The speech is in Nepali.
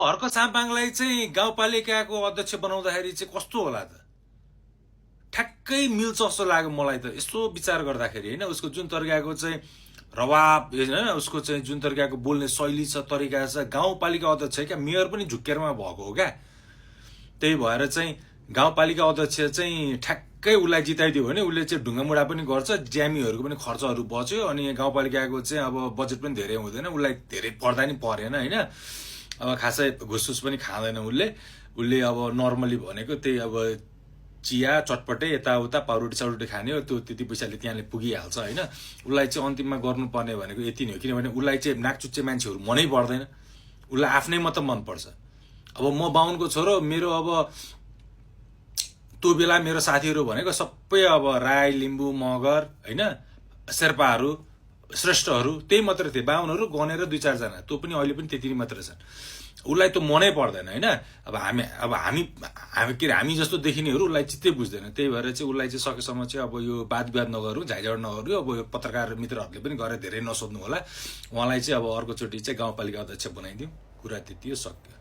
हर्क साम्पाङलाई चाहिँ गाउँपालिकाको अध्यक्ष बनाउँदाखेरि चाहिँ कस्तो होला त? ठ्याक्कै मिल्छ जस्तो लाग्यो मलाई त। यसो विचार गर्दाखेरि होइन, उसको जुन तरिकाको चाहिँ रवाब होइन, उसको चाहिँ जुन तरिकाको बोल्ने शैली छ, तरिका छ, गाउँपालिका अध्यक्ष क्या, मेयर पनि झुक्केरमा भएको हो क्या। त्यही भएर चाहिँ गाउँपालिका अध्यक्ष चाहिँ ठ्याक्कै उसलाई जिताइदियो भने उसले चाहिँ ढुङ्गामुढा पनि गर्छ, ज्यामीहरूको पनि खर्चहरू बच्यो, अनि गाउँपालिकाको चाहिँ अब बजेट पनि धेरै हुँदैन, उसलाई धेरै पर्दा नि परेन होइन। अब खासै घुसघुस पनि खाँदैन उसले अब नर्मली भनेको त्यही अब चिया चटपटे यताउता पाउरोटी साउरोटी खाने हो, त्यो त्यति पैसाले त्यहाँले पुगिहाल्छ होइन। उसलाई चाहिँ अन्तिममा गर्नुपर्ने भनेको यति नै हो, किनभने उसलाई चाहिँ नाकचुच्चे मान्छेहरू मनै पर्दैन, उसलाई आफ्नै मात्र मनपर्छ। अब म बाहुनको छोरो, मेरो अब त्यो बेला मेरो साथीहरू भनेको सबै अब राई लिम्बू मगर होइन, शेर्पाहरू श्रेष्ठहरू त्यही मात्रै थिए। बाहुनहरू गनेर 2-4 जना, त्यो पनि अहिले पनि त्यति नै मात्रै छन्। उसलाई त मनै पर्दैन होइन। अब हामी जस्तो देखिनेहरू उसलाई चित्तै बुझ्दैन। त्यही भएर चाहिँ उसलाई चाहिँ सकेसम्म चाहिँ अब यो वाद विवाद नगरौँ, झाइझाड नगरौँ। अब यो पत्रकार मित्रहरूले पनि गरेर धेरै नसोध्नु होला। उहाँलाई चाहिँ अब अर्कोचोटि चाहिँ गाउँपालिका अध्यक्ष बनाइदिउँ, कुरा त्यति हो, सक्यो।